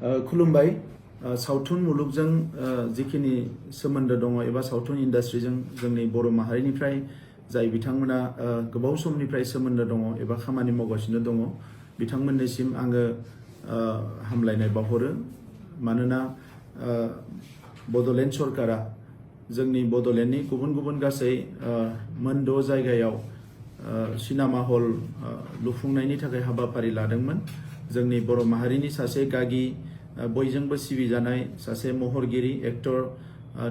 खुलुमबाय सावथुन मुलुगजों जिखिनि सोमोन्दो दङ एबा सावथुन इन्डास्ट्रिजों जोंनि बर' माहारिनिफ्राय जाय बिथांमोना गोबाव समनिफ्राय सोमोन्दो दङ एबा खामानि मावगासिनो दङ बिथांमोननिसिम आङो हामलायनाय बावहरो मानोना बड'लेण्ड सरकारा जोंनि बड'लेण्डनि गुबुन गुबुन गासै मोन 6 जायगायाव सिनेमा हल लुफुंनायनि थाखाय हाबाफारि लादोंमोन। जोंनि बर' माहारिनि सासे गागि बयजोंबो सिबिजानाय सासे महरगिरि एक्टर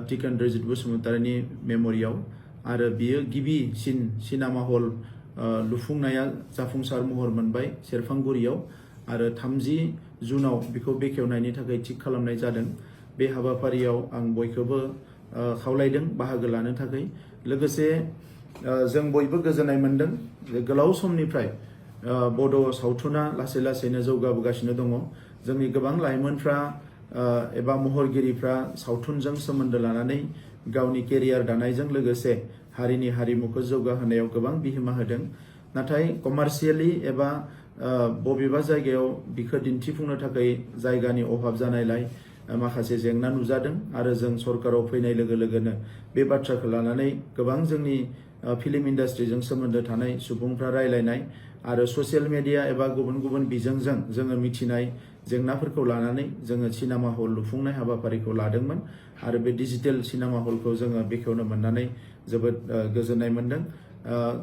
टिकेन्द्रजित बसुमतारीनि मेम'रियाव आरो बियो गिबिसिन सिनेमा हल लुफुंनाया जाफुंसार महर मोनबाय सेरफांगुरियाव आरो 30 जुनाव बेखौ बेखेवनायनि थाखाय थिक खालामनाय जादों। बे हाबाफारियाव आं बयखौबो खावलायदों बाहागो लानो थाखाय। लोगोसे जों बयबो गोजोननाय मोनदों जे गोलाव समनिफ्राय बड' सावथुना लासै लासैनो जौगाबोगासिनो दङ। जोंनि गोबां लाइमोनफ्रा एबा महरगिरिफ्रा सावथुनजों सोमोन्दो लानानै गावनि केरियार दानायजों लोगोसे हारिनि हारिमुखौ जौगाहोनायाव गोबां बिहोमा होदों। नाथाय कमार्शियेलि एबा बबेबा जायगायाव बिखौ दिन्थिफुंनो थाखाय जायगानि अभाब जानायलाय माखासे जेंना नुजादों आरो जों सरकाराव फैनाय लोगो लोगोनो बे बाथ्राखौ लानानै गोबां जोंनि फिल्म इन्डास्ट्रिजों सोमोन्दो थानाय सुबुंफ्रा रायलायनाय आरो ससियेल मिडिया एबा गुबुन गुबुन बिजोंजों जोङो मिथिनाय जेंनाफोरखौ लानानै जोङो सिनेमा हल लुफुंनाय हाबाफारिखौ लादोंमोन आरो बे डिजिटेल सिनेमा हलखौ जोङो बेखेवनो मोननानै जोबोद गोजोननाय मोनदों।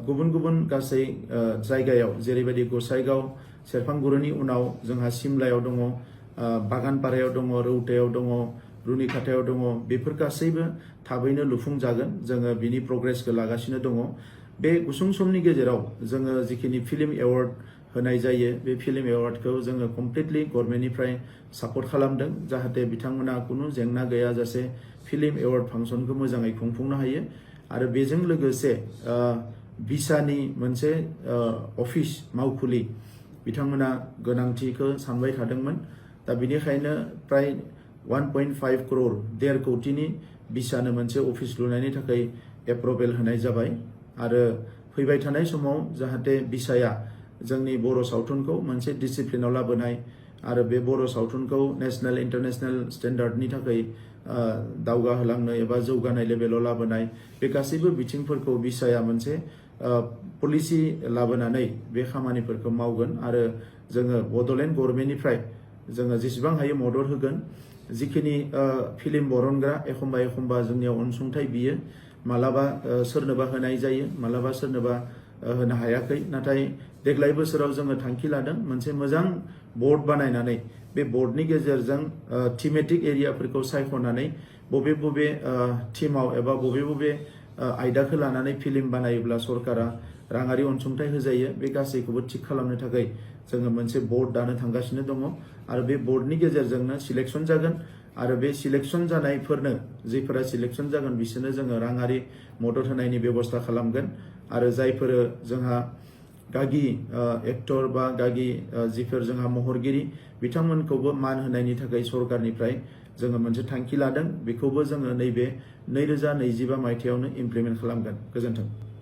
गुबुन गुबुन गासै जायगायाव जेरैबायदि गसाइगाव सेरफांगुरिनि उनाव जोंहा सिमलायाव दङ, बागानपारायाव दङ, रौतायाव दङ, रुनिखाथायाव दङ, बेफोर गासैबो थाबैनो लुफुंजागोन। जोङो बिनि प्रग्रेसखौ लागासिनो दङ। बे गुसुं समनि गेजेराव जोङो जिखिनि फिल्म एवार्ड होनाय जायो बे फिल्म एवार्डखौ जोङो कमप्लिटलि गभर्नमेन्टनिफ्राय सापर्ट खालामदों जाहाथे बिथांमोना खुनु जेंना गैयाजासे फिल्म एवार्ड फांसनखौ मोजाङै खुंफुंनो हायो आरो बेजों लोगोसे भिसानि मोनसे अफिस मावखुलि बिथांमोना गोनांथिखौ सानबाय थादोंमोन। दा बिनिखायनो प्राय 1.5 करोड़ 1.5 कोटिनि भिसानो मोनसे अफिस लुनायनि थाखाय एप्रुभेल होनाय जाबाय आरो फैबाय थानाय समाव जाहाथे भिसाया जोंनि बर' सावथुनखौ मोनसे डिसिप्लिनाव लाबोनाय आरो बे बर' सावथुनखौ नेशनेल इन्टारनेशनेल स्टेन्डार्डनि थाखाय दावगाहोलांनो एबा जौगानाय लेभेलाव लाबोनाय बे गासैबो बिथिंफोरखौ भिसाया मोनसे पलिसि लाबोनानै बे खामानिफोरखौ मावगोन आरो जोङो बड'लेण्ड गभर्नमेन्टनिफ्राय जोङो जेसेबां हायो मदद होगोन। जिखिनि फिल्म बरनग्रा एखम्बा एखम्बा जोंनियाव अनसुंथाइ बियो मालाबा सोरनोबा होनाय जायो मालाबा सोरनोबा होनो हायाखै। नाथाय देग्लाय बोसोराव जोङो थांखि लादों मोनसे मोजां बर्ड बानायनानै बे बर्डनि गेजेरजों थीमेटिक एरियाफोरखौ सायख'नानै बबे बबे थीमाव एबा बबे आयदाखौ लानानै फिल्म बानायोब्ला सरकारा राङारि अनसुंथाइ होजायो बे गासैखौबो थिक खालामनो थाखाय जोङो मोनसे बर्ड दानो थांगासिनो दङ आरो बे बर्डनि गेजेरजोंनो सिलेक्सन जागोन आरो बे सिलेक्सन जानायफोरनो जायफोरा सिलेक्सन जागोन बिसोरनो जोङो राङारि मदद होनायनि बेबस्था खालामगोन आरो जायफोर जोंहा गागि एक्टर बा गागि जिफोर जोंहा महरगिरि बिथांमोनखौबो मान होनायनि थाखाय सरकारनिफ्राय जोङो मोनसे थांखि लादों। बेखौबो जोङो नैबे 2025 मायथाइयावनो इमप्लिमेन्ट खालामगोन। गोजोन्थों।